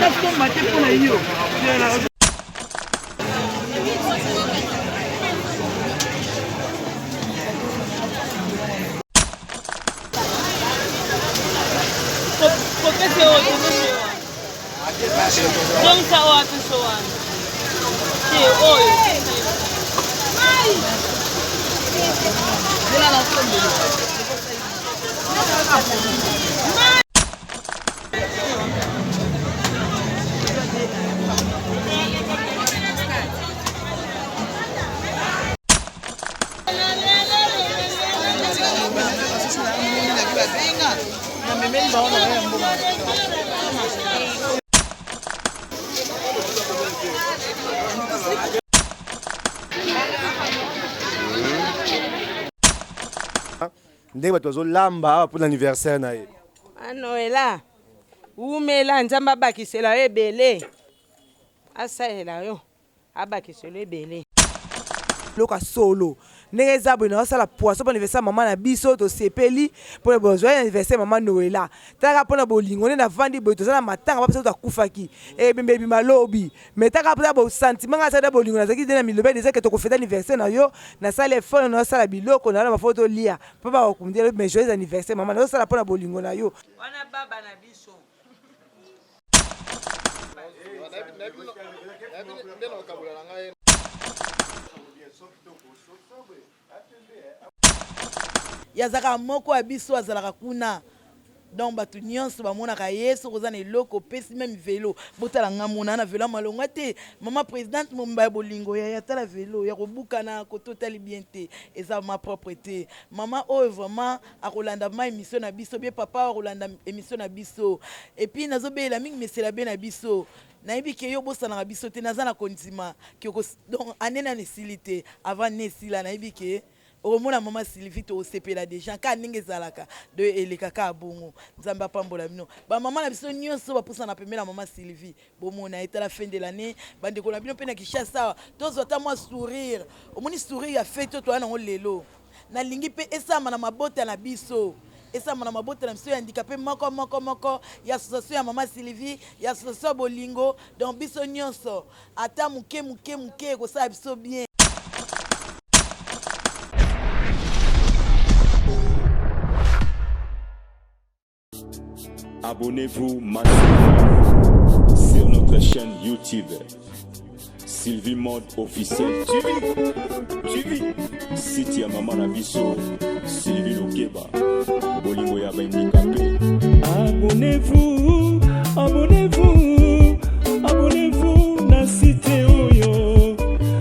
Nasomba te mpo na yo. Kopesa oyo, kopesa oyo. Zongisa oyo apesa wana. Te oyo. Zela na sombelo. Ndenge bato bazolamba awa mpona anniversaire na ye. Manoela wumela, Nzambe abakisela yo ebele, asalela yo abakisela yo ebele. Biloko ya solo ndenge eza boye, nazosala poisson mpo anniversaire mama na biso. Tosepeli mpona bozwa anniversaire mama Noela. Talaka mpona bolingo nde navandi boye. Toza na matanga, bapesa kutu akufaki, ebembe ebima lobi, mais taka mpona bosentiment ngai asali bolingo. Nazalaki nde na milobi deja ke tokofeta anniversaire na yo. Nasali effort, nazosala biloko na bafo tolia mpo bakokundi. Mais joyeux anniversaire mama, nazosala mpona bolingo na yo. Wana baba na biso. Ye azalaka moko ya biso, azalaka kuna. Donc bato nyonso bamonaka ye. Soki oza na eloko, opesi, même vélo. Botala nga mona na vélo ya malonga te. Mama présidente momba ya bolingo ya tala vélo ya kobukana kote, otali bien te, eza ma propre te. Mama oyo vraiment akolanda ma émission na biso bien, papa oyo akolanda émission na biso. Et puis nazobeyela mingi mesela be na biso. Nayebi ke yo obosanaka biso te. Naza na kondima ke donc année nano esili te, avant ne esila, nayebi ke okomona mama Sylvie, tokosepela déjà kaka ndenge ezalaka de eleka kaka bongo. Nzambe apambola bino, bamama na biso nyonso bapusana pembeni na mama Sylvie. Bomona etala fin de l'année, bandeko na bino mpe na Kinshasa awa, tozwa ata mwa sourire. Omoni sourire ya fête oyo toya nango lelo, nalingi mpe esalama na mabota na biso, esalama na mabota na biso ya handicapé moko moko moko, ya association ya mama Sylvie, ya association ya bolingo. Donc biso nyonso, ata moke moke moke, ekosala biso bien. Abonnez-vous massivement sur notre chaîne YouTube Sylvie Mode Officiel TV. TV. Site ya mama na biso Sylvie Lokeba. Bolingo ya bandikape. Abonnez-vous, abonnez-vous, abonnez-vous na site oyo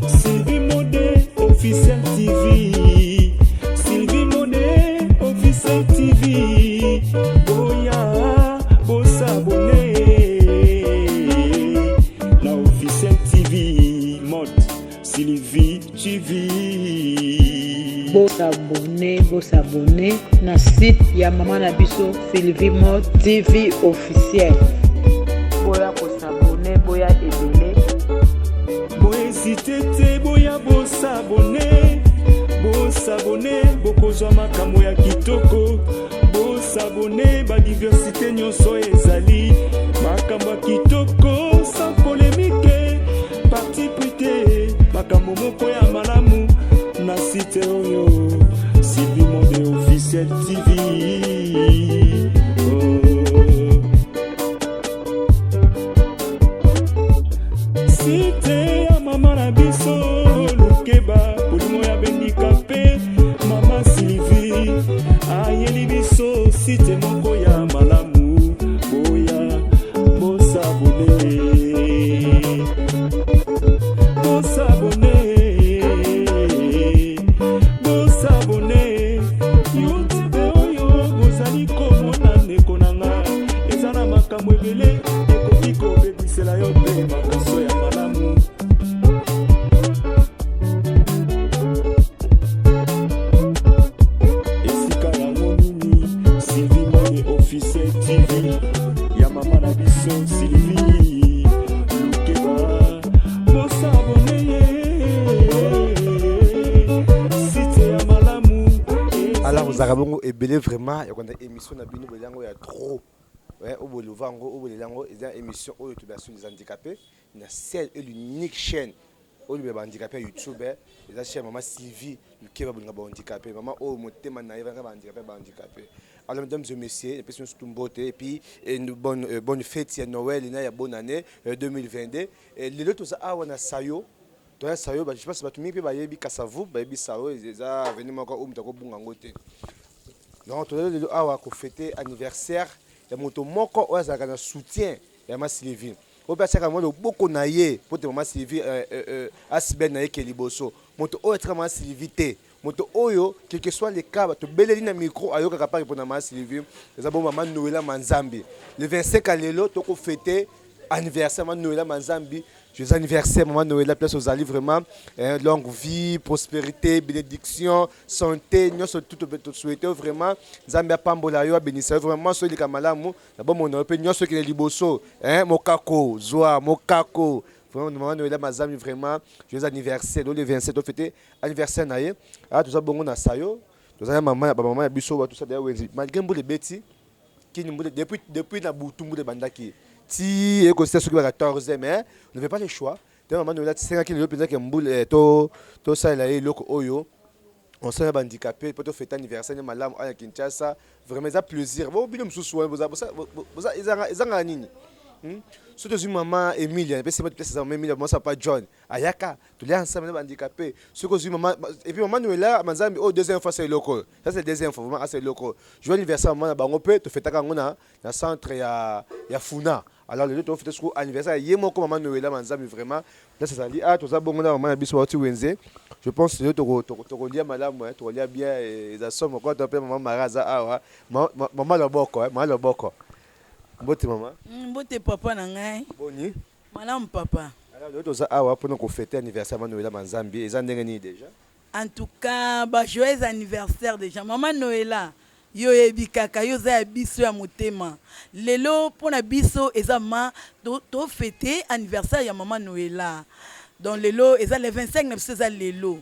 Sylvie Mode Officiel TV. Sylvie Mode Officiel TV. Boya, bosabonner na Officiel TV Mode Sylvie TV. Bosabonner, bosabonner na site ya mama na biso Sylvie Mode TV Officiel. Boya kosabonner, boya ebele. Bohésiter te, boya bosabonner, bosabonner, bokozwa makambo ya kitoko. Bosabonner, badiversité nyonso ezali, makambo ya kitoko, sans polémique, parti pris te, makambo moko ya malamu na site oyo Sylvie Monde Officiel TV. Oh. Site ya mama na biso Lukeba, bolingo ya bendika mpe mama Sylvie ayeli biso site moko ya malamu. Boya bosabonner, bosabonner, bosabonner. YouTube oyo bozali komona, ndeko na nga, eza na makambo ebele ekoki kobebisela yo mpe makoso ya malamu. Esika yango nini? Sylvie Mode Officiel TV ya mama na biso Sylvie Lukeba. Bosabonner ye, site ya malamu. Alors ozalaka bongo ebele vraiment ya kolanda émission na bino, boyango ya trop. Oyo bolova yango, oyo bolela yango, eza émission oyo tobela sur les handicapés na seule et l'unique chaîne oyo lobela ba handicapé ya YouTube. Eza chaîne mama Sylvie Lukeba, bolinga ba handicapé, mama oyo motema na ye vanga ba handicapé, ba handicapé. Alors, mesdames et messieurs, epesi nyonso mbote et puis une bonne fête ya Noël na ya bonne année 2022. Lelo toza awa na Sayo, toya Sayo. Je pense bato mingi mpe bayebi Kasavu, bayebi Sayo, eza avenue moko oyo moto akobunga yango te. Donc tozali lelo awa kofêter anniversaire ya moto moko oyo azalaka na soutien ya mama Sylvie, oyo mpe atiaka mwa loboko na ye po te mama Sylvie asibele na ye ke liboso. Moto oyo atika mama Sylvie te, moto oyo, quel que soit le cas, tobeleli na micro, ayokaka paki mpona mama Sylvie, eza bo mama Noela Manzambi. Le 25 ya lelo tokofêter anniversaire mama Noela Manzambi. Joyeux anniversaire, maman Noëlla, place ozali vraiment, hein, longue vie, prospérité, bénédiction, santé, nyonso tout tosouhaite vraiment. Nzambe apambola yo, abénissa yo vraiment, so eleka malamu na bomoi na yo mpe nyonso ekende liboso, hein, mokako zwa mokako. Vraiment, maman Noëlla Manzambi, vraiment joyeux anniversaire. Donc le 27 tofêter anniversaire na ye. Ah, toza bongo na Sayo, toza na mama, bamama ya biso bato sa wenzi, malgré mbula ebeti kini, mbula depuis na butu, mbula ebandaki ti ekosila soki ba 14, mais on n'avait pas le choix te. Mama Noëlla tisengaki lelo mpenza ke mbula tosalela ye eloko oyo osala bahandicapé mpo tofêter anniversaire ne malamu awa na Kinshasa. Vraiment eza plaisir. Bo bino mosusu wana ezangaka nini? So tozwi mama Emilia, epesi place eza mama Emilia, mwasi papa John, ayaka tolia ensemble na bahandicapé. Soki ozwi mama et puis mama Noela Manzambi oyo, deuxième fois asa eloko oyo, ça c'est deuxième fois vraiment asa eloko oyo. Joyeux anniversaire mama na bango mpe tofêtaka yango na centre ya Funa. Alors lelo tofêter sikoyo anniversaire ye moko mama Noela Manzambi. Vraiment, place ezali a toza bongo na mama na biso bauti wenze. Je pense lelo tokolia malamu, tokolia bien, eza somo kwa to mpe mama Mara aza awa, mama loboko, mama loboko. Mbote mama. Mbote papa na ngai. Boni? Malamu papa. Alors lelo toza awa mpona kofêter anniversaire mama Noela Manzambi, eza ndenge nini déjà? En tout cas, ba joyeux anniversaire déjà, mama Noela. Yo oyebi kaka, yo oza ya biso ya motema. Lelo mpona biso eza ma tofêter anniversaire ya mama Noela. Donc lelo eza le 25 na biso, eza lelo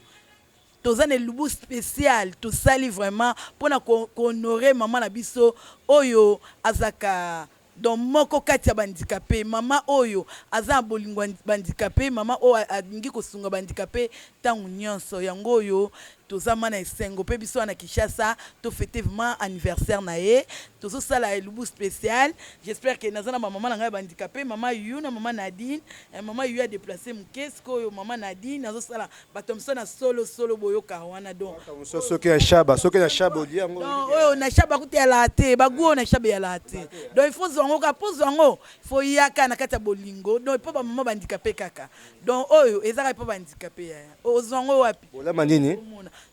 toza na elubu spécial tosali vraiment mpona kohonorer mama na biso oyo azaka donc moko kati ya bahandicapé, mama oyo aza na bolingo ya bahandicapé, mama oyo alingi kosunga bahandicapé ntango nyonso. Yango oyo toza ma na esengo mpe biso wana Kinshasa tofêter vraiment anniversaire na ye, tozosala elubu spécial. J'espère que naza na bamama na ngai ya bahandicapé, mama Yu na mama Nadine. Mama Yu adéplacer moke, sikoyo mama Nadine azosala bato mosusu na solo solo boyoka wana. Donc Soki ya shaba, soki na shaba olia yango. Oyo na shaba kuta yalaka te, bagu oyo na shaba eyalaka te. Donc il faut zwa yango kaka, mpo zwa yango faut yaka na kati ya bolingo. Donc mpo bamama bahandicapé kaka, donc oyo eza kaka mpo bahandicapé yaya, ozwa yango wapi? Bolama nini?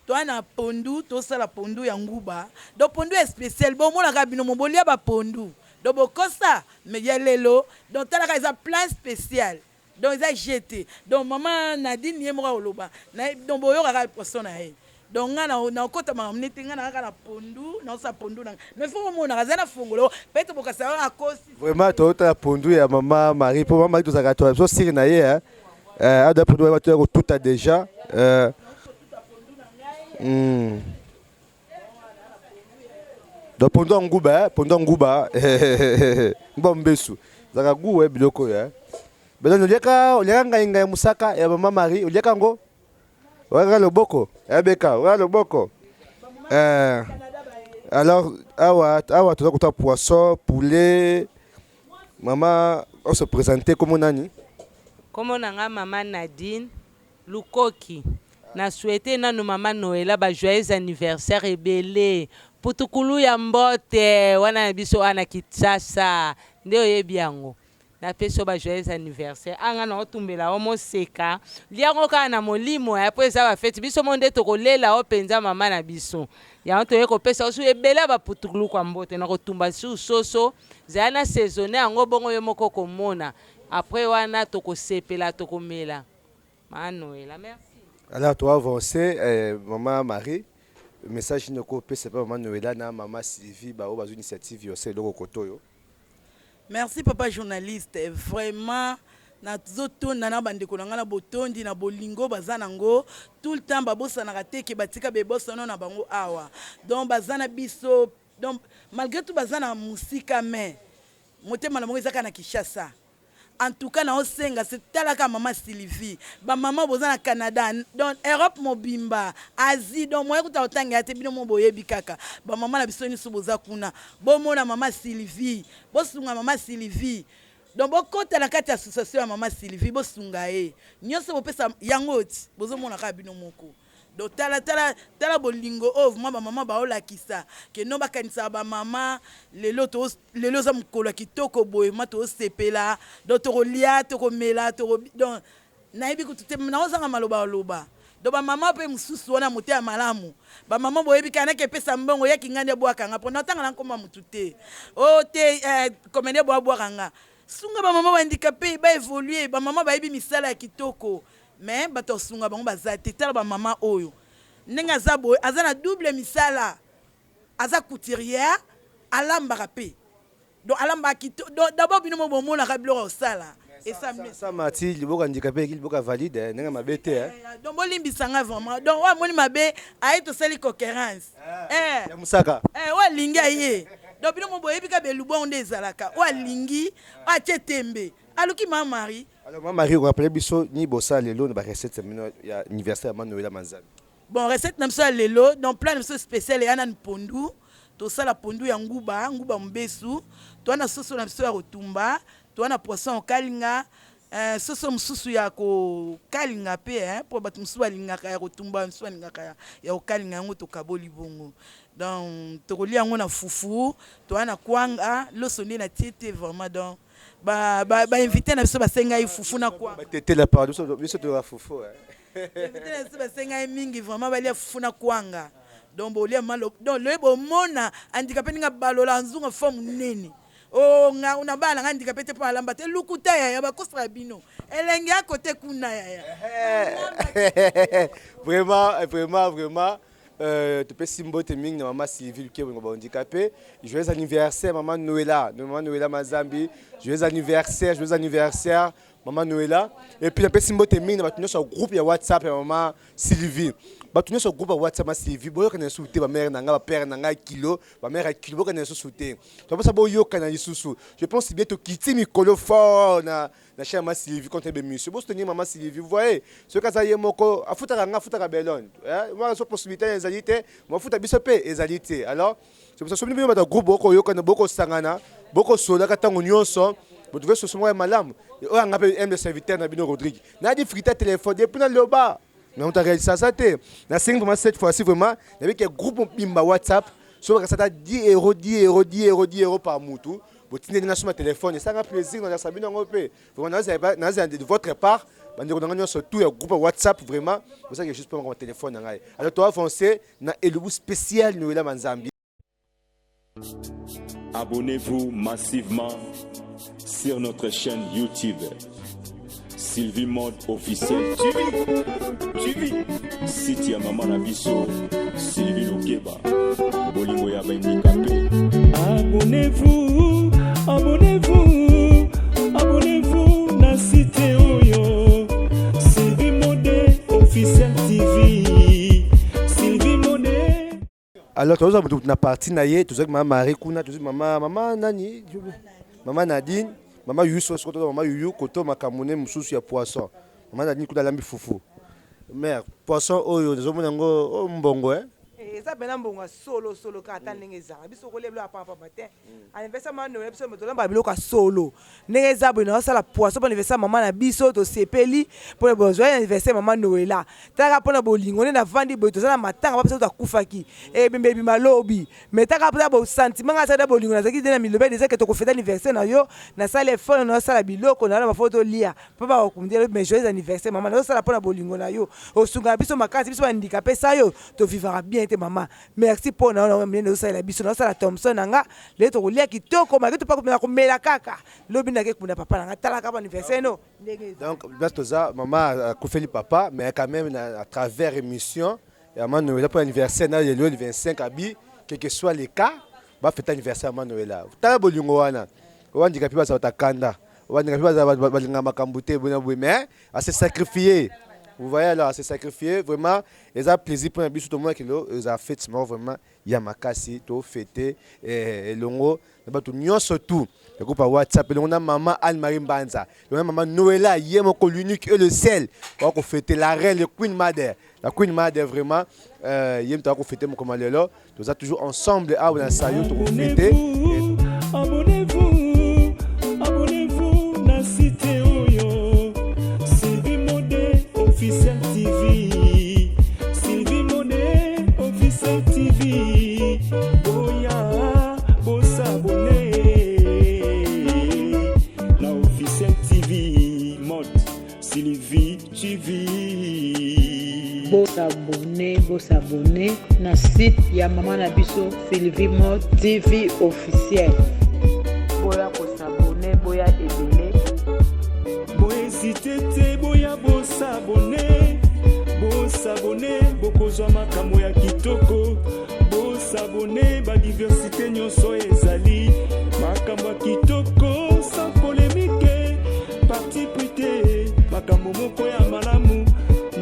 Toa na pondu, tosala pondu ya nguba, donc pondu ya spécial. Bomonaka bino mo bolia bapondu, donc bokosa, mais ya lelo donc talaka, eza plein spécial, donc eza gt. Donc mama Nadine ye moko akoloba, donc boyokaka poisson na ye. Donc nga nakota makambo nete nga na kaka na pondu, naosala pondu na mais faut bomonaka aza na fongolo, peut-être bokasa oyo akosi. Vraiment, toyotala pondu ya mama Marie, mpo mama Marie tozalaka tozosiri na ye ada pondu bato ya kotuta déjà. Donc pondu ya nguba, pondu ya nguba, nguba mbesu ezalaka gu biloko oyo. Beloni, oliaka, oliaka ngai ngai mosaka ya mama Marie, oliaka yango, oyaka loboko ebeka, oya loboko. Alors awa awa toza kota poisson, poulet. Mama ose présente, kombo nani? Kombo na nga mama Nadine Lukoki. Na souhaite nanu mama Noela ba joyeux anniversaire ebele, putukulu ya mbote wana na biso awa na Kinshasa nde oyebi yango. Napesi yo ba joyeux anniversaire. Anga na otumbela o moseka, liango kaka na molimo ya po eza bafeti biso mo nde tokolela o mpenza mama na biso. Yango toye kopesa yo su ebele ya baputukulu kwa mbote na kotumba su soso zala na saisonne yango bongo yo moko komona. Après wana tokosepela, tokomela. Mama Noela, merci. Alors to avancer, maman Marie, message nini okopesa mpe mama Noela na mama Sylvie baoyo bazwi initiative yose eloko koto oyo? Merci papa journaliste. Vraiment nazotonda na bandeko na ngai na botondi na bolingo baza nango tout le temps, babosanaka te ke batika bebosono na bango awa. Donc baza na biso, donc malgré tout baza na mosika, mais Motema na bango eza kaka na Kinshasa. En tout cas nao senga se tala kaka maman Sylvie ba maman boza na Canada donc Europe mobimba Asie donc moyen kutu ya kotanga ya te bino moko boyebi kaka ba maman na biso nioso boza kuna bomona maman Sylvie bosunga maman Sylvie donc bokota na kati ya association ya maman Sylvie bosunga ye nioso bopesa yango ti bozomona kaka bino moko. Donc tala tala tala bolingo oyo vraiment ba maman bao lakisa que non ba kanisaka ba maman lelo to lelo eza mukolo ya kitoko boye vraiment to sepela donc toko lia toko mela toko donc nayebi kutu te nao zanga maloba ya loba donc ba maman pe mususu wana motema malamu ba maman boyebi kaka nake pesa mbongo ya kingandi abuaka nga po natanga na kombo ya mutu te oh te eh, comedien bo abuaka nga sunga ba maman ba handicapes ba evoluer ba maman bayebi misala ya kitoko Mais batu ya kosunga bango baza te tala ba maman oyo ndenge aza boye aza na double misala aza couturière alambaka pe donc alambaka kitoko donc d'abord bino moko bomonaka biloko ya kosala esa Sa mati liboka handicapé eleki liboka valide eh, ndenge mabe te eh. Donc bolimbisa nga vraiment donc oyo amoni mabe aye tosali coquerence eh. Ya musaka. Eh, oyo alingi aye donc bino moko boyebi ka belubu yango nde ezalaka oyo alingi oyo atie tembe aluki ma Marie. Alors ma Marie, rappelez biso ni bosa lelo na ba recette ya bino ya anniversaire ya ma Noëlla Manzambi. Bon recette na biso ya lelo donc plat na biso spécial eya nanu pondu, tosala pondu ya nguba, nguba mobesu, toa na soso na biso ya kotumba, toa na poisson ya kokalinga, eh, soso mosusu ya kokalinga pe eh, po bato mosusu balingaka ya kotumba, mosusu balingaka ya, ya kokalinga yango tokaboli bongo. Donc tokolia yango na fufu, toa na kwanga, loso nde natie te vraiment donc Ba ba ba invité na biso basengai fufu na kwanga. Ba tetela pardon biso biso toyoka fufu eh. Invité na biso basengai mingi vraiment balia fufu na kwanga. Donc bolia malo donc loye bomona handicapé ninga balola nzunga fo munene. Oh nga una bana nga handicapé te po alamba te lukuta yaya bakosaka bino. Elenge ya kote kuna yaya. Vraiment vraiment vraiment Euh, topesi mbote mingi na mama Sylvie Lukebongo ba handicapé. Joyeux anniversaire mama Noëlla, mama Noëlla Mazambi. Joyeux anniversaire, joyeux anniversaire mama Noëlla. Et puis napesi mbote mingi na bato nyonso ya groupe ya WhatsApp ya mama Sylvie. Bato nyonso ya groupe ya WhatsApp ya Sylvie, boyokana lisusu te ba mère na nga, ba père na nga kilo, ba mère ya kilo boyokana lisusu te. Topesa boyokana lisusu. Je pense bien tokiti mikolo fort na na chaîne mama Sylvie contre be monsieur bo soutenir mama Sylvie vous voyez soki aza ye moko afutaka nga afutaka Belone eh moi so possibilité ezali te mafuta biso pe ezali te alors c'est pour ça soki bino bato groupe boko yokana boko sangana boko solaka tango nyonso botrouve soso moko ya malamu oyo anga pe aime serviteur na bino Rodrigue na difficulté téléphone depuis na loba mais on t'a réalisé ça te nasengi vraiment cette fois-ci vraiment nayebi ke groupe mobimba WhatsApp soki bakasa ata 10 euros 10 euros 10 euros 10 euros par mutu botindeli nga soma telefone esanga plaisir nalakisa bino yango mpe vraiment nazala de votre part bandeko na ngai nyonso tout ya groupe ya whatsapp vraiment bosaki juste mpo makambo telefone na ngai alors to avance na elubu spécial noela manzambi. Abonnez-vous massivement sur notre chaîne YouTube Sylvie Mode officiel TV TV site ya mama na biso Sylvie Lukeba bolingo ya ba handicapé. Abonnez-vous, abonnez-vous, abonnez-vous na site oyo Sylvie Mode officiel TV Sylvie Mode. Alors tozwa moto na parti na ye, tozwaki mama Marie kuna, tozwi mama mama nani, mama Nadine, mama Yuyu soko tozwa mama Yuyu koto makambo ne mosusu ya poisson. Mama Nadine kuna alambi fufu. Mère, poisson oyo nazomona yango oh, mbongo eh. Eh, eza mpena mbongo ya solo solo kaka ata ndenge ezalaka biso kolia biloko ya pamba te anniversaire mama Noël biso tolamba biloko ya solo ndenge eza boye nazosala poisson mpo anniversaire mama na biso tosepeli mpona bozwa anniversaire mama Noëlla talaka mpona bolingo nde navandi boye toza na matanga papa biso akufaki ebembe ebima lobi mais taka mpona bo sentiment nga azalaki na bolingo nazalaki nde na milobe deja ke tokofete anniversaire na yo nasali effort nasala biloko na bafo tolia mpo bakokundi mais joyeux anniversaire mama nazosala mpona bolingo na yo osungaka biso makasi biso bandika pesa yo tovivaka bien te mama merci mpo na yo minene ozosalela biso nazosala thomson na nga lelo tokolia kitoko malgré topa komela kaka lobi nake kunda papa na nga talaka ba anniversaire no ndenge eza. Donc place toza mama akufeli papa mais quand même na, à travers émission ya mama Noëlla pour anniversaire na lelo le 25 abi quel que soit le cas ba fête anniversaire ya mama Noëlla tala bolingo wana wandika pe bazala kanda wandika pe bazala balinga makambo te bona boye mais a se sacrifier. Vous voyez alors, se sacrifier vraiment eza plaisir mpona biso. Tomonaki lelo eza fête moko vraiment ya makasi. Tofete elongo na bato nyonso tout ya groupe ya WhatsApp, elongo na mama Anne-Marie Mbanza, elongo na mama Noela ye moko, l'unique et le seul oya kofete, la reine, le queen mother, la queen mother vraiment. Ye moto akofete mokolo lelo. Toza toujours ensemble awa na sayo, tokofete. Abonnez-vous, abonnez-vous na site oyo, Sylvie Mode Officiel TV, Sylvie Mode Officiel TV. Boya bosabonner na Officiel TV Mode Sylvie TV. Bosabonner, bosabonner na site ya mama na biso Sylvie Mo TV Officiel. Boya kosabonner, boya ebele. Bohésiter te, boya bosabonner, bosabonner, bokozwa makambo ya kitoko. Bosabonner, badiversité nyonso ezali makambo ya kitoko, sans polémique, parti pris te, makambo moko ya malamu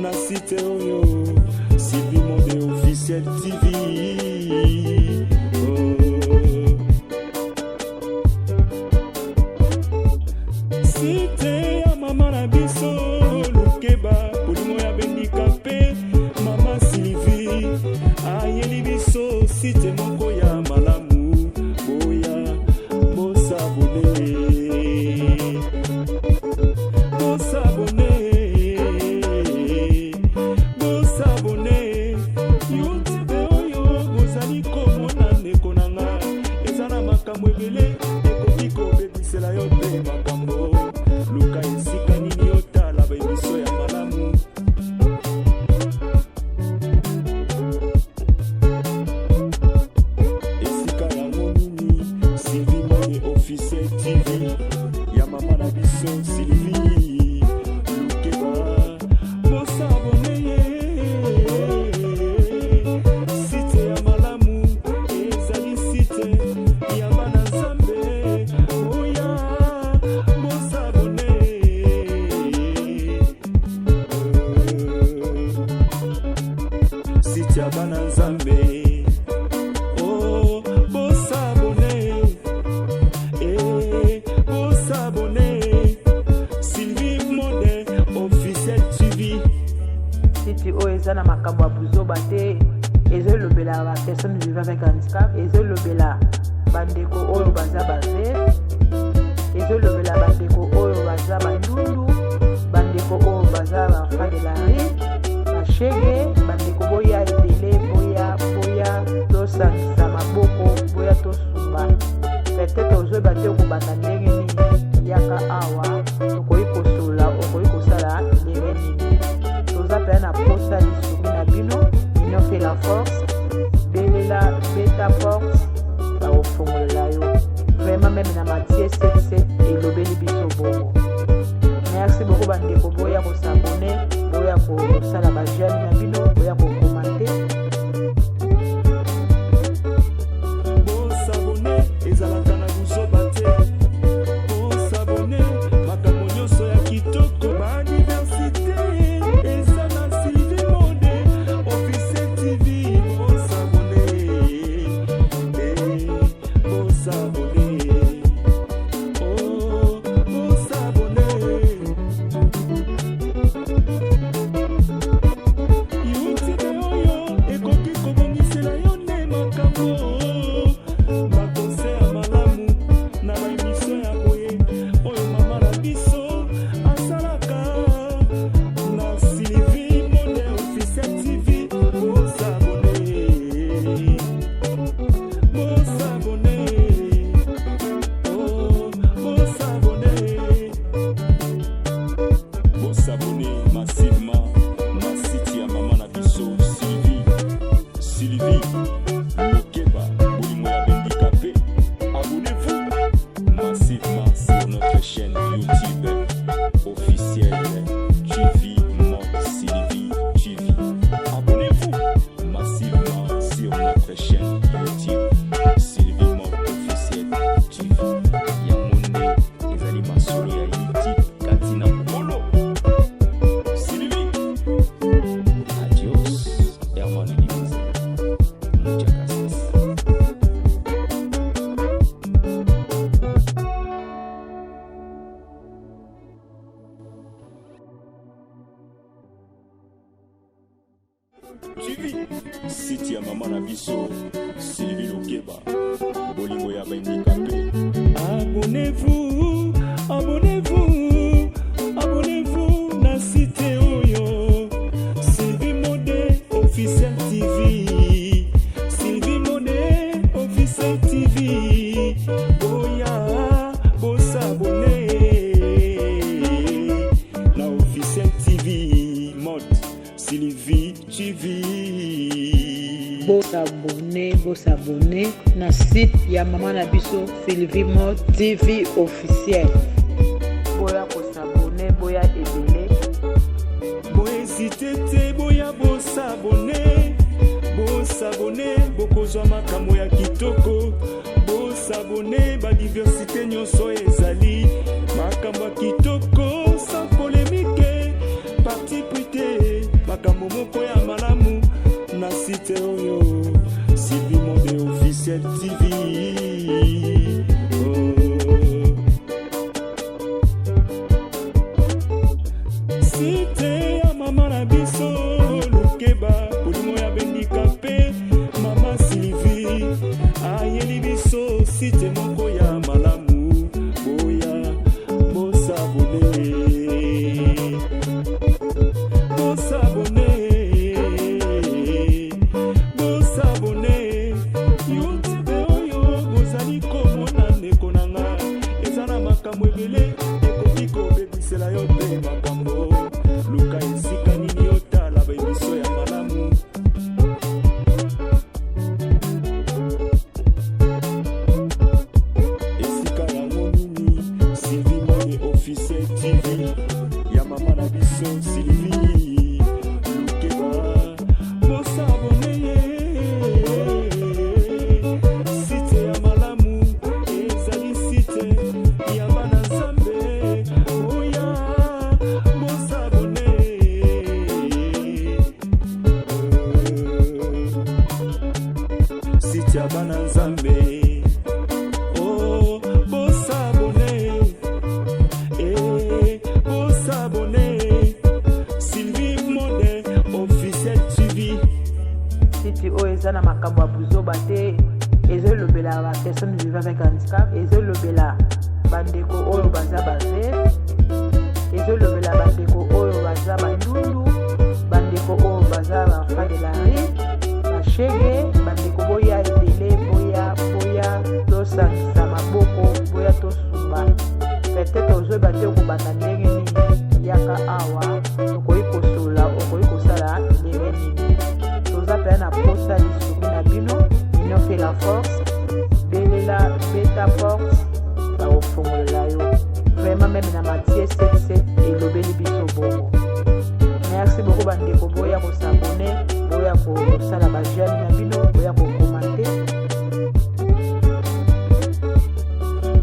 na site oyo, Sylvie Monde Officiel TV. Oh. Site ya mama na biso Lukeba, molimo ya bendika mpe mama Sylvie ayeli biso site moko ya malamu. Boya bosabonner, bosabonner, bosabonner. YouTube oyo bozali komona, ndeko na nga, eza na makambo ebele ekoki kobebisela yo mpe makambo. Luka esika nini otala baémission ya malamu. Esika yango nini? Sylvie Mone Officiel TV ya mama na biso Sylvie Lukeba. Bosabonner ye, site ya malamu ezali site ya bana Nzambe. Oya bosabonner. Site ya bana Nzambe. Oh, bosabonner, bosabonner, Sylvie Mode Officiel TV. Site oyo eza na makambo ya buzoba te. Ezolobela bapersone vivant avec handicap, ezolobela bandeko oyo baza baveuve, ezolobela bandeko oyo baza bandundu, bandeko oyo baza baenfant de la rue, bashege. Bandeko, boya ebele, boya, boya tosangisa maboko, boya tosumba. Peut-être ozoyeba te okobanda ndenge nini, yaka awa, okoki kosolola, okoki kosala ndenge nini. Toza mpenza na posa lisungi na bino. Union fait la force. Belela, beta porte, bakofongolela yo vraiment. Même na Matthieu 77 elobeli biso bongo. Merci beaucoup bandeko, boya kosabonner, boya kosala baj'aime na bino, boya kocommenter. Bosabonner, ezalaka na buzoba te. Bosabonner, makambo nyonso ya kitoko, badiversité eza na Sylvie Mode Officiel TV. Bosabonner, bosabonner, oh, bosabonner. TV site ya mama na biso Sylvie Lokeba bolingo ya bahandicapé. Abonnez-vous, abonnez-vous, abonnez-vous na site oyo Sylvie Mode officiel TV, Sylvie Mode officiel TV. Boya bosabone na officiel TV Mode Sylvie TV. Bosabone, bosabone na site ya mama na biso Sylvie Mode TV officiel. Boya kosabone, boya ebele. Bohésite te, boya bosabone, bosabone, bokozwa makambo ya kitoko. Bosabone, badiversité nyonso ezali makambo ya kitoko, sans polémique, parti pris te, makambo moko ya malamu na site oyo Sylvie Mode officiel TV. Oh. Site ya mama na biso Lukeba, bolingo ya bendika mpe mama Sylvie ayeli biso site moko ya malamu. Boya bosabone, bosabone, bosabone. YouTube oyo bozali komona, ndeko na nga, eza na makambo ebele ekoki kobebisela yo mpe makambo. Luka esika nini otala baémission ya malamu. Esika yango nini? Sylvie Mode officiel TV ya mama na biso Sylvie Lukeba. Bosabone ye, site ya malamu ezali site ya bana Nzambe. Oya bosabone. Site ya bana Nzambe, oh, bosabone, eh, bosabone Sylvie Mode officiel TV. Site oyo eza na makambo ya buzoba te, ezolobela bapersone vivant avec handicap, ezolobela bandeko oyo baza baveuve, ezolobela bandeko oyo baza bandundu, bandeko oyo baza baenfant de la rue, bashege. Bandeko, boya ebele, boya, boya tosangisa maboko, boya tosunga. Peut-être ozoyeba te okobanda ndenge nini, yaka awa, tokoki kosolola, okoki kosala ndenge nini. Toza mpenza na posa lisungi na bino. Union fait la force. Belela, beta porte, bakofongolela yo. Vraiment, même na Matthieu 77 elobeli biso bongo. Merci beaucoup bandeko, boya kosabone, boya kosala baj'aime na bino, boya kocommenter.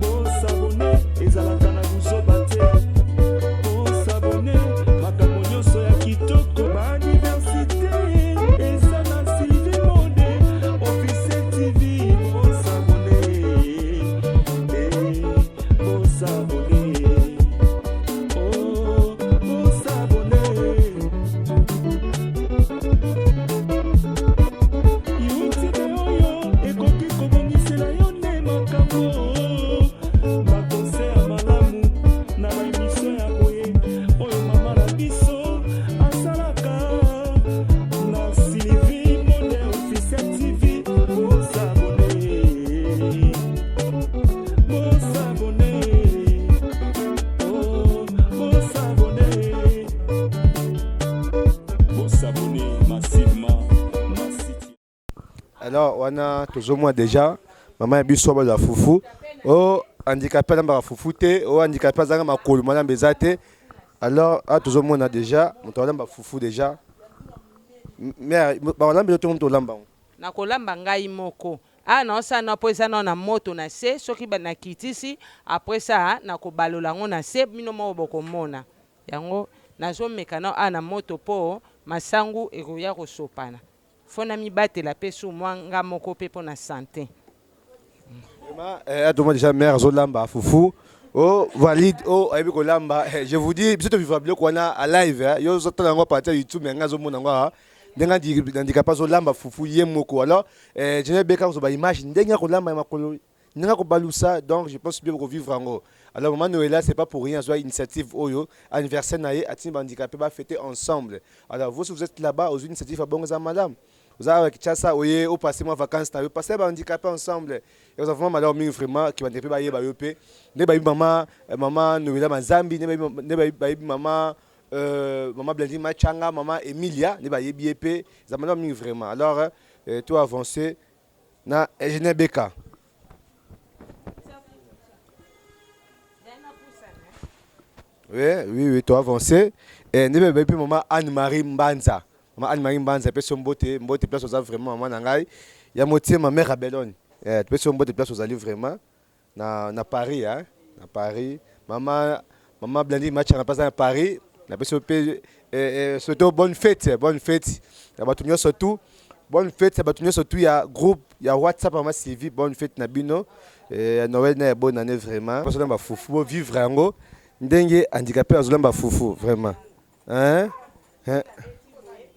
Bosabone, ezalaka na buzoba te. Bosabone, makambo nyonso ya kitoko, badiversité eza na Sylvie Mode officiel TV. Bosabone, eh, bosabone, oh, bosabone. YouTube oyo ekoki kobongisela yo nde makambo, baconseil ya malamu na baémission ya boye oyo mama na biso asalaka na Sylvie Mode officiel TV. Bosabone, bosabone, oh, bosabone, bosabone massivement na site. Alors wana tozomona déjà mama ya biso bazwa fufu. O handicapé alambaka fufu te, o handicapé azanga makolo, malamba eza te. Alors awa tozomona déjà moto alamba fufu déjà. Mais bakolamba to moto olamba yango? Nakolamba ngai moko. Awa naosala nao mpo eza nao na moto na se. Soki nakitisi, après ça nakobalola yango na se, bino moko bokomona yango. Nazomeka nao awa na moto mpo masangu ekoya kosopana. Fo na mibatela mpe su mwa nga moko mpe mpo na santé. Vraiment, tomona déjà mère azolamba fufu o valide o ayebi kolamba. Je vous dis, biso tovivre biloko wana a live. Yo ozotala yango à partir ya YouTube, mais ngai azomona yango awa. Ndenge handicapé azolamba fufu ye moko. Alors Jenny Beka kozwa baimage ndenge akolamba ya makolo, ndenge akobalusa. Donc je pense bien kovivre yango. Alors maman Noëlla, c'est pas pour rien azwa initiative oyo. Anniversaire na ye, atindi bahandicapé bafêter ensemble. Alors vous, si vous êtes là-bas, ozwi initiative ya bongo, eza malamu. Oza awa Kinshasa, oye opasse mwa vacance na yo, passe bahandicapé ensemble, eza vraiment malamu mingi vraiment. Ki bandeko mpe bayeba yo mpe nde bayebi mama Noëlla Mazambi, nde bayebi mama Blandine Machanga, mama Emilia, nde bayebi ye mpe, eza malamu mingi vraiment. Alors to avancer na ingénieur Beka. Oui, to avancer. Nde bayebi mpe mama Anne-Marie Mbanza. Mama Anne-Marie Mbanza, epesi yo mbote, mbote place oza vraiment, mama na ngai ya motema, mère ya Belone. Topesi yo mbote place ozali vraiment na Paris, hein? Na Paris. Mama Blandine Machanga mpe aza na Paris, napesi yo mpe surtout bonne fête, bonne fête ya bato nyonso tout, bonne fête ya bato nyonso tout ya groupe ya WhatsApp mama Sylvie. Bonne fête na bino ya Noël na ya bonne année vraiment. Bazolamba fufu, bovivre yango ndenge handicapé azolamba fufu vraiment, hein? Hein?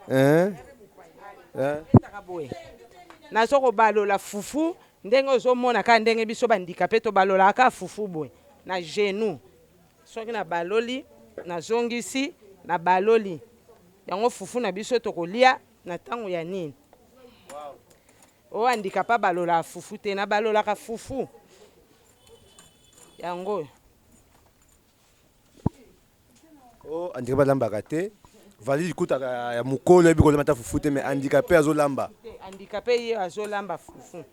Hein? Hein? Betaka boye, nazo kobalola fufu ndenge ozomona kaka ndenge biso bahandicapé tobalolaka kaka fufu boye na genou. Soki nabaloli, nazongisi, nabaloli yango, fufu na biso tokolia na ntango ya nini. Oyo handicapé abalolaka fufu te, nabalolaka fufu yango oyo. O handicapé alambaka te. Valide kutaka ya mokolo yebi kolamba ata fufu te, mais handicapé azolamba. Te, handicapé ye azolamba fufu.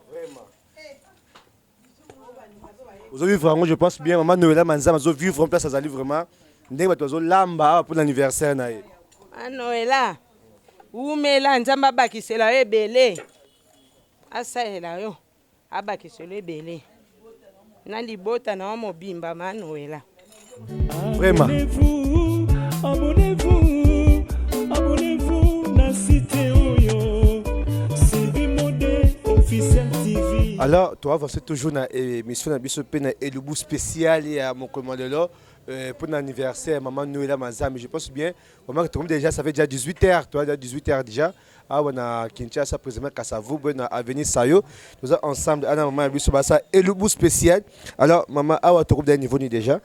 Vraiment ozovivre yango, je pense bien mama Noela Manzambe azovivre en place, azali vraiment ndenge bato bazolamba awa mpona anniversaire na ye. Anoela, umela, Nzambe abakisela yo ebele, asalela yo, abakisela yo ebele na libota na yo mobimba, Manoela. Vraiment. Abonnez-vous, abonnez-vous, abonnez-vous na site oyo Sylvie Mode Officiel TV. Alors toavance toujours na émission na biso mpe na elubu spécial ya mokolo lelo pour l'anniversaire maman Noëlla Mazambi. Je pense bien vraiment que tokomi déjà, ça fait déjà 18 heures, toi, déjà 18 heures déjà awa na Kinshasa, président Kasavubu na avenue Sayo. Toza ensemble ana mama ya biso basa elubu spécial. Alors mama, awa tokomi déjà niveau ni déjà?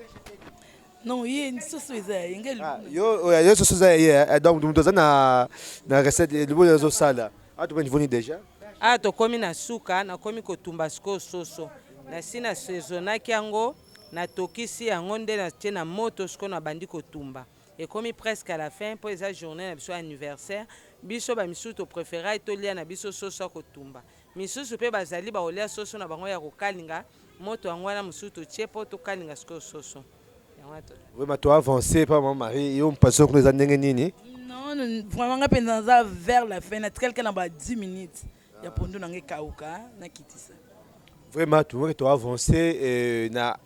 Non, ye soso eza ya ye ngai. Ah, yo soso eza ya ye eh, donc moto aza na recette elubu oyo azosala awa, tokomi niveau ni déjà? Awa tokómi na suka, nakomi kotumba sikoyo soso. Nasi nasaisonnaki yango, natokisi yango nde natie na moto. Sikoyo nabandi kotumba, ekomi presque à la fin mpo eza journée na biso anniversaire. Biso bamisusu topréféra tolia na biso soso ya kotumba, misusu mpe bazali bakolia soso na bango ya kokalinga. Moto yango wana mosusu totie mpo tokalinga sikoyo soso yango wana. Vraiment toavance pa mama Marie, yo mpaso kuna eza ndenge nini? Non, vraiment nga mpenza naza vers la fin, natikali kaka na ba 10 minutes ya pondu na nga ekauka, nakitisa. Vraiment tomoki toavance na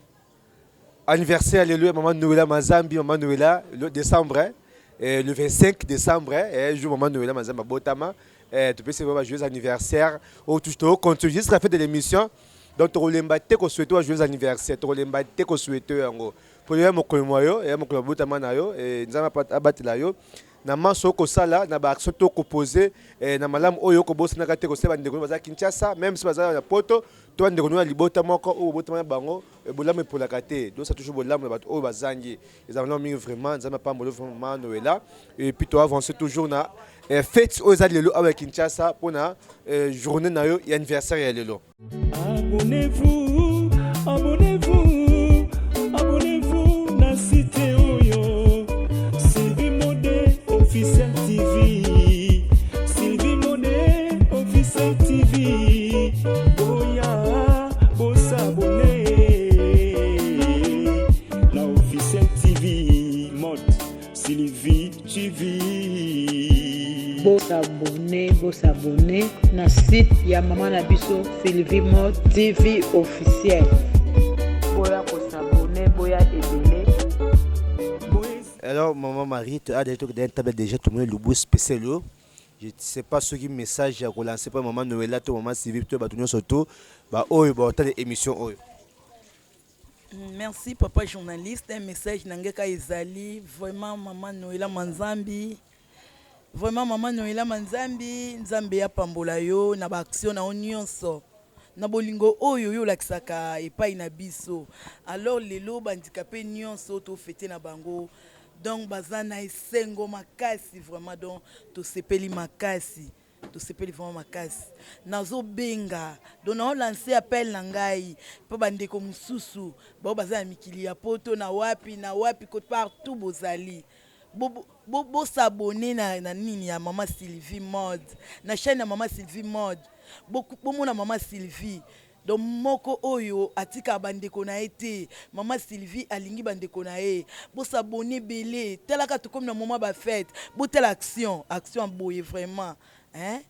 anniversaire lelo ya mama Noela Mazambi, mama Noela, le décembre, hein, le 25 décembre, hein, jour mama Noela Mazambi abotama. Topesi ba joyeux anniversaire oyo tocontinue jusqu'à la fin de l'émission. Donc tokolemba te kosouhaite wa joyeux anniversaire, tokolemba te kosouhaite yango mpo ya mokolo mwa yo, ya mokolo abotama na yo. Nzambe abatela yo na manso okosala, na baaction to okopose na malamu oyo okobosanaka te kosala. Bandeko baza Kinshasa, même si baza na Poto, to bandeko no ya libota moko oyo bobotama na bango, bolamu epolaka te. Dosa toujours bolamu na bato oyo bazangi, eza malamu mingi vraiment. Nzambe apambolo vraiment mama Noela. Et puis toavance toujours na fête oyo eza lelo awa ya Kinshasa mpona journée na yo ya anniversaire ya lelo. Abonnez-vous, abonnez-vous, abonnez-vous na site oyo Sylvie Mode Officiel TV. Sylvie Mode Officiel TV. Boya, bosabonner na Officiel TV Mode Sylvie TV. Bosabonner, bosabonner na site ya mama na biso Sylvie Mo TV Officiel. Boya kosabonner, boya ebele. Alors maman Marie, tu as déjà table déjà tout le monde spécial. Je ne sais pas ce qui message ya kolancer pa maman Noëlla to maman Sylvie to bato nyonso to ba oyo baotala émission oyo. Merci papa journaliste, un message na ngai kaka ezali vraiment maman Noella Manzambi, vraiment maman Noella Manzambi, Nzambe apambola yo na ba action na yo nionso, na bolingo oyo yo olakisaka epai na biso. Alors lelo ba handicapes nionso to feter na bango donc baza na esengo makasi vraiment donc tosepeli makasi. Tosepeli vraiment makasi. Nazo benga donc nao lancer appel na ngai po ba ndeko mususu bao baza na mikili ya poto na wapi na wapi ko partout bozali bo bo bo s'abonner na na nini ya maman Sylvie mode na chaine ya maman Sylvie mode bo bomona maman Sylvie Donc moko oyo atikaka ba ndeko na ye te maman Sylvie alingi ba ndeko na ye bo s'abonner ebele tala kaka tokomi na moment ba fete botala action action ya boye vraiment hein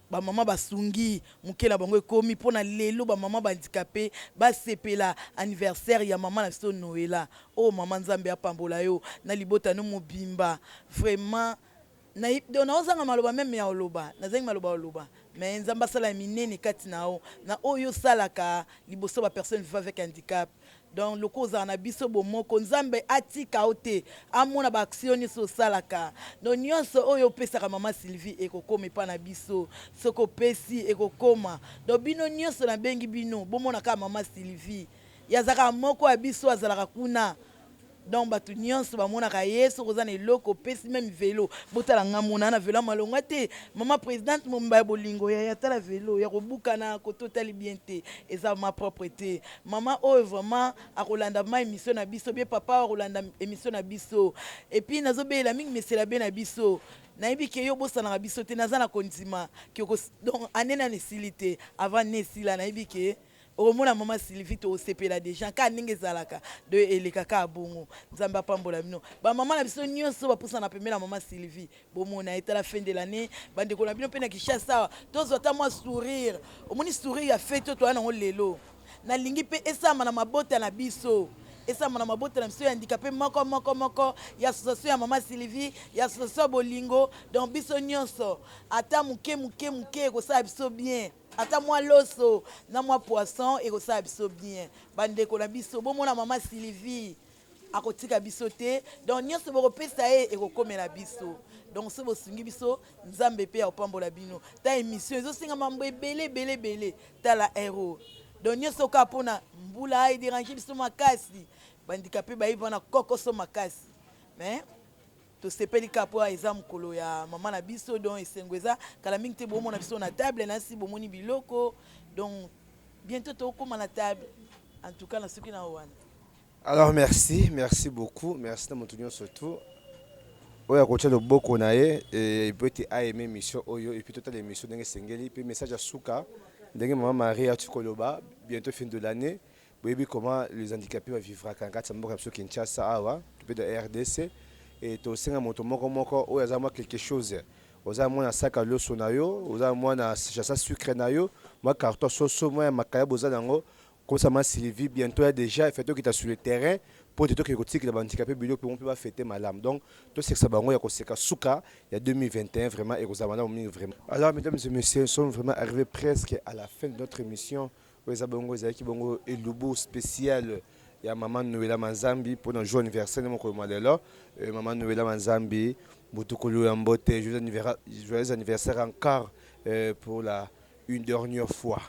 ba maman basungi muke na bango ekomi pona lelo ba maman ba handicape basepela anniversaire ya maman na biso Noella oh maman nzambe apambola yo na libota no mobimba vraiment Na donc nao zanga maloba meme ya oloba nazangi maloba ya oloba mais nzambe asala ya minene kati na yo na oyo osalaka liboso ba personnes vivant avec handicap donc lokola ozala na biso bomoko nzambe atika yo te amona ba action nioso osalaka donc nionso oyo opesaka maman Sylvie ekokoma epa na biso soki opesi ekokoma donc bino nionso nabengi bino bomona kaka maman Sylvie ye azalaka moko ya biso azalaka kuna Donc batu nionso bamonaka ye soki oza na eloko opesi meme velo botala nga mona na velo ya malonga te maman presidente mobimba ya bolingo yaya tala velo ya kobukana kote otali bien te eza ma propre te maman oyo vraiment akolanda ma emission na biso bien papa oyo akolanda emission na biso epuis nazobelela mingi monsieur l'abe na biso nayebi ke yo obosanaka biso te naza na kondima ke donc annee nanu esili te avant annee esila nayebi ke Okomona maman Sylvie tokosepela dejà kaka ndenge ezalaka de eleka kaka bongo nzambe apambola bino ba maman na biso nioso ba pusana pembeni ya maman Sylvie bomona ye tala fin de l'annee ba ndeko na bino pe na Kinshasa awa tozwa ata mwa sourire omoni sourire ya fete oyo toza nango lelo nalingi pe esalama na mabota na biso esalama na mabota na biso ya handicapes moko moko moko ya association ya maman Sylvie ya association ya bolingo donc biso nioso ata muke muke muke ekosala biso bien. Ata mwa loso na mwa poisson ekosala biso bien ba ndeko na biso bomona maman Sylvie akotika biso te donc nionso bokopesa ye ekokomela biso donc soki bosungi biso nzambe pe akopambola bino ta emission ezosenga mambo ebele ebele ebele tala heure oyo donc nionso kaka pona mbula e derange biso makasi ba handicapes baye wana kokoso makasi mais Tosepeli kaka po eza mokolo ya maman na biso donc esengo eza kala mingi te bomona biso na table nasi bomoni biloko donc bientot tokoma na table en tout cas nasuki na wana. Alors merci, merci beaucoup, merci na moto nyonso tout oyo akotia loboko na ye po ete a aimer émission oyo et puis totala émission ndenge esengeli pe message ya suka ndenge maman Marie auti koloba bientôt fin de l'année Boyebi comment les handicapes ba vivraka na kati ya mboka na biso Kinshasa awa to pe na rdc et tosenga moto moko moko oyo aza mwa quelque chose oza mwana sac ya loso na yo oza mwana sachet sucre na yo mwa carton soso mwa ya makayabo oza na yango komisa ma Sylvie bientôt ya dejà il faut tokita sur le terrain po ete tokende kotikela ba handicapes biloko bango pe ba fete malamu donc tosekisa bango ya koseka suka ya 2021 vraiment ekozala malamu mingi vraiment. Alors mesdames et messieurs nous sommes vraiment arrives presque à la fin de notre emission Oyo eza bongo ezalaki bongo elubu special ya maman Noella Manzambi pona jour anniversaire nde mokolo mwa lelo. Maman Noella Manzambi Butukulu ya mbote joyeux anniversaire encore pour la une dernière fois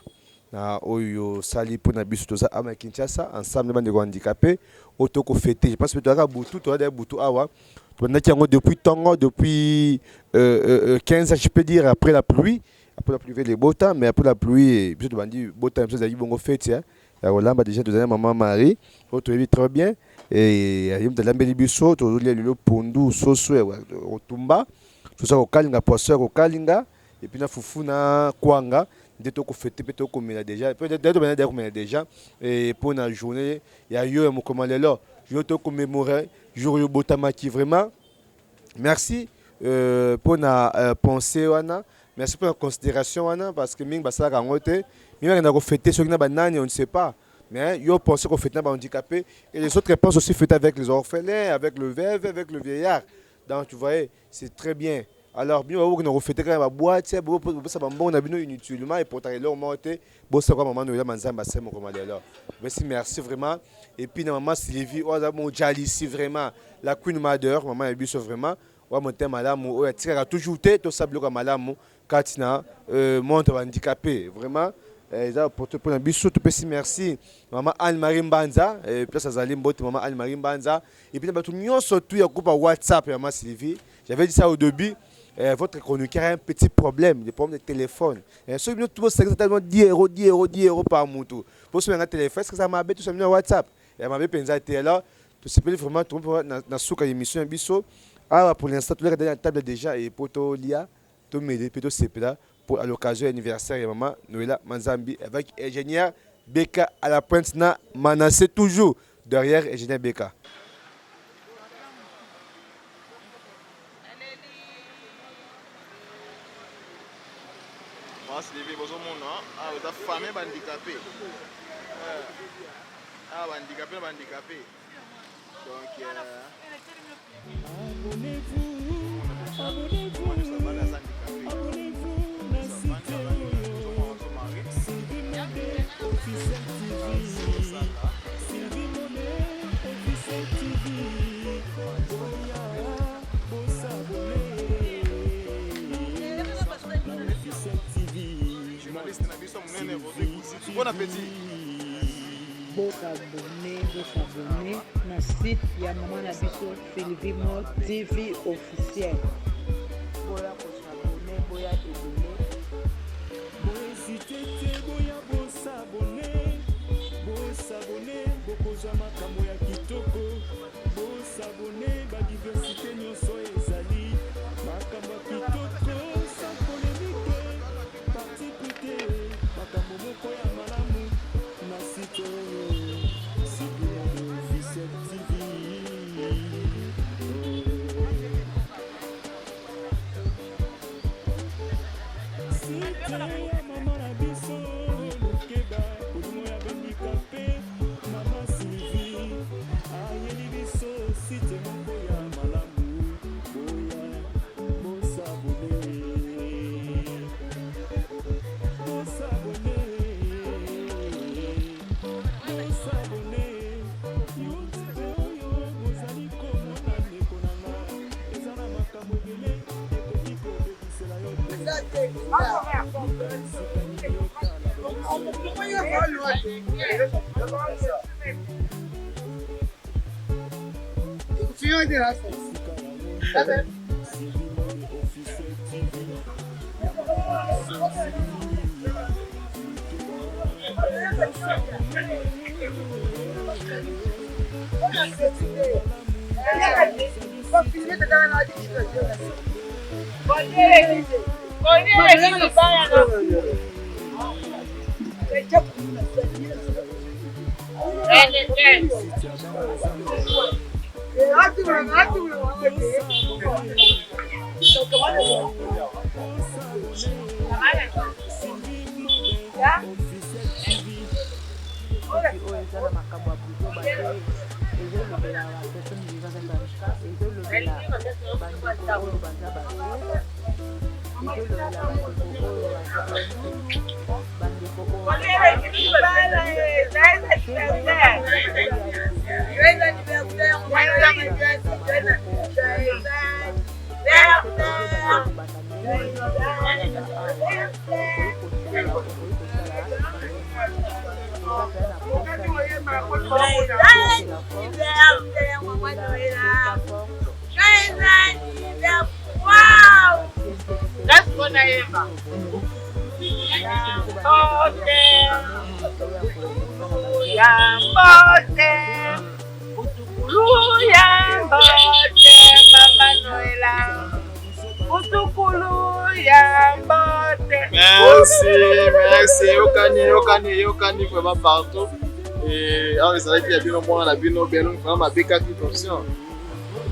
na oyo osali pona biso toza awa na Kinshasa ensemble na bandeko handicapé oyo toko fete je pense que toyaka butu toyaka butu awa tobandaki yango depuis tongo depuis 15 je peux dire après la pluie Après la pluie libota mais après la pluie biso tobandi bota biso ezalaki bongo feti ya kolamba déjà tozali na maman Marie oyo toyebi très bien et ye moto alambeli biso tozolia lelo pondu soso ya kotumba soso ya kokalinga poisson ya kokalinga et puis na fufu na kwanga nde tokofete mpe tokomela déjà mpe tobanda deja komela déjà et mpo na journée ya yo ya mokolo lelo jour tokomemore jour oyo obotamaki vraiment Merci euh, pona euh, pensée wana merci pona considération wana parce que mingi basalaka yango te mingi bakenda kofete soki na banani on ne sait pas mais yo pense kofete na bahandicapé et les autres pensent aussi fêter avec les orphelins avec le veuve avec le vieillard donc tu voyais c'est très bien. Alors bino bokende kofete kaka na baboite, bopesa bambongo na bino inutilement, eportaka eloko moko te. Bosala kwa mama Noela Manzambe asali mokolo ma lelo. Merci, merci vraiment. Et puis na mama Sylvie oyo aza mojalisi vraiment, la queen mother, mama ya biso vraiment, oyo motema malamu, oyo atikaka toujours te tosala biloko ya malamu kati na monde ya bahandicapé vraiment. Eza porte mpona biso, topesi merci mama Anne-Marie Mbanza, place azali, mbote mama Anne-Marie Mbanza. Et puis na bato nyonso tu ya groupe ya WhatsApp ya mama Sylvie, j'avais dit ça au début, votre chroniqueur a un petit problème, des problèmes de téléphone. Soki bino bosangisa tellement 10 euros, 10 euros, 10 euros par mutu bosomela téléphone, est ce que ça mabe? Tosombi na WhatsApp ya mabe mpenza te. Alors tosepeli vraiment, tokomi na suka ya émission ya biso awa. Pour l'instant toleka na table déjà et po tolia, tomele mpe tosepela pour à l'occasion anniversaire ya mama Noela Manzambi avec ingénieur Beka à la pointe na Manassé toujours derrière ingénieur Beka. Sylvie, bozomona awa eza famille bahandicapé, awa bahandicapé na bahandicapé, donc Abonnez-vous, abonnez-vous, abonnez-vous na site oyo Sylvie Mode Officiel TV, Sylvie Mode Officiel TV. Boya bosabonner na Officiel TV. Journaliste na biso monene Rodrigue Kuzitu, bon appétit. Bosabonner, bosabonner na site ya mama na biso Sylvie Mo TV Officiel. Boya kosabonner, boya ebele. Bohésiter te, boya bosabonner, bosabonner, bokozwa makambo ya kitoko. Bosabonner, badiversité nyonso ezali, makambo ya kitoko, sans polémique, parti pris te, makambo moko ya malamu na site oyo Sylvie Mode Officiel TV. Site ya mama na biso Lukeba, molimo ya bahandicapé, mama Sylvie ayeli biso site moko ya malamu. Boya bosabonner, bosabonner, bosabonner. YouTube oyo bozali komona, ndeko na nga, eza na makambo ebele ekoki kobebisela yo te. Esika nini otala? Esika yango, Sylvie Mode Officiel TV ya mama na biso Sylvie Lukeba. Bosabonner. Site ya malamu ezali site. Site ya bana Nzambe. Sylvie Mode Officiel TV. Oyo eza na makambo ya buzoba te, ezolobela bapersone vivant avec handicap, ezolobela bandeko oyo baza baveuve, ezolobela bandeko oyo baza banunu, bandeko oyo. Joyeux anniversaire, joyeux anniversaire, joyeux anniversaire. Joyeux anniversaire, maman Noëlla. Joyeux anniversaire. Wow! Let's go, Naïma. Mbote, ya mbote, utukulu ya mbote, mama Noëlla. Utukulu ya mbote. Merci, merci. Yokani, yokani, yokani vraiment partout. Et awa ezalaki ya bino mwana na bino Belon, vraiment mabekaki tension.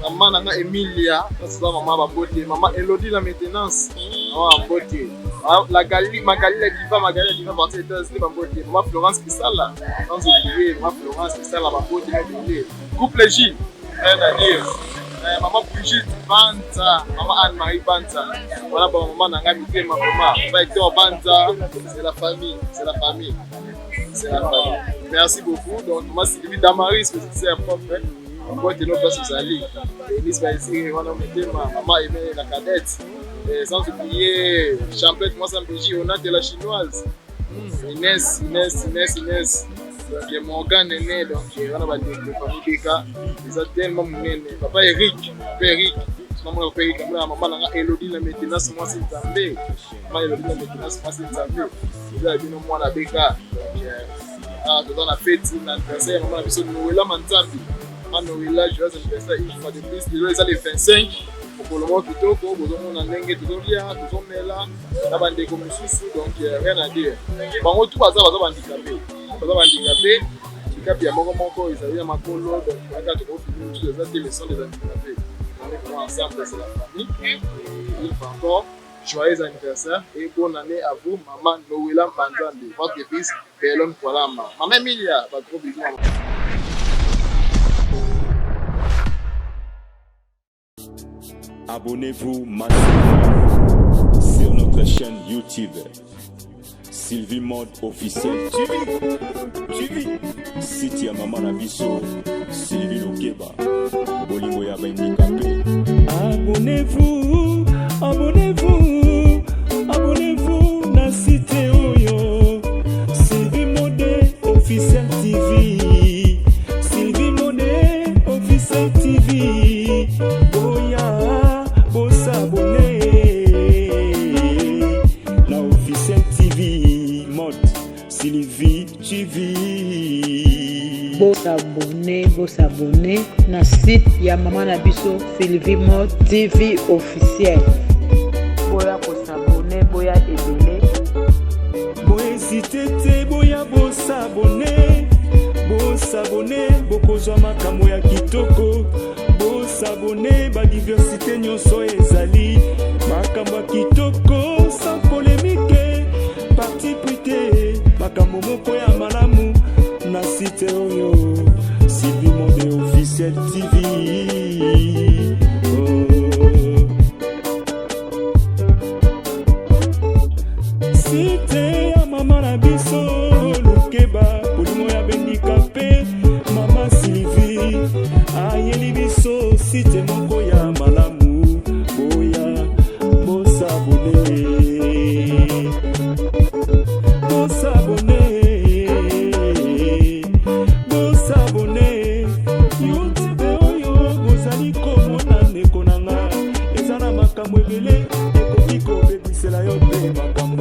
Mama na nga Emilia, nasiza mama bambote, mama Elodie la maintenance, mama bambote. La Gali, Magali la Diva, Magali la Diva partie des États-Unis, bambote. Mama Florence Kisala, sans oublier, mama Florence Kisala, bambote, ebele. Couple J, rien à dire. Eh, maman Brigitte Banza, maman Anne-Marie Banza. Voilà, ba maman na ngai mitema vraiment. Papa Hector Banza, c'est la famille, c'est la famille. C'est la famille. Merci beaucoup. Donc, maman Sylvie Damaris, petite sœur propre. Mbote no place ozali. Denise Baisiri, wana mitema, maman Aimée la cadette. Et sans oublier Champlette, moi, Sambiji, on a de la chinoise. Inès, Inès, Inès, Inès. Donc Morgan Nene, donc wana bandeko famille Beka, eza tellement monene. Papa Eric, papa Eric, namona papa Eric, namona mama na nga Elodie na maintenance mwasi Nzambe. Mama Elodie na maintenance mwasi Nzambe. Eza ya bino mwana Beka. Donc ah, toza na feti na anniversaire ya mama na biso Noela Manzambi. Mama Noela, joyeux anniversaire une fois de plus. Lelo eza le 25 mokolo moko kitoko, bozomona ndenge tozolia, tozomela na bandeko mosusu, donc rien à dire. Bango tout baza baza bandikape, baza bandikape, handicap ya moko moko ezali ya makolo, donc kaka tokofini mosusu eza te, mais sont des handicapés. On est vraiment ensemble, c'est la famille. Et une fois encore, joyeux anniversaire et bonne année à vous, maman Noëlla Mbanzambe, votre fils Belon Kwalama. Maman Emilia, ba gros bisous. Abonnez-vous massivement sur notre chaîne YouTube Sylvie Mode officiel TV TV site ya mama na biso Sylvie Lokeba bolingo ya baindikape. Abonnez-vous, abonnez-vous, abonnez-vous na site oyo Sylvie Mode officiel TV, Sylvie Mode officiel TV, boya bosabone na officiel TV Mode Sylvie TV. Bosabone, bosabone na site ya mama na biso Sylvie Mode TV officiel. Boya kosabone, boya ebele. Bohésite te, boya bosabone, bosabone, bokozwa makambo ya kitoko. Bosabone, badiversité nyonso ezali makambo ya kitoko, sans polémique, parti pris te, makambo moko ya malamu na site oyo Sylvie Mode officiel TV. Oh. Site ya mama na biso.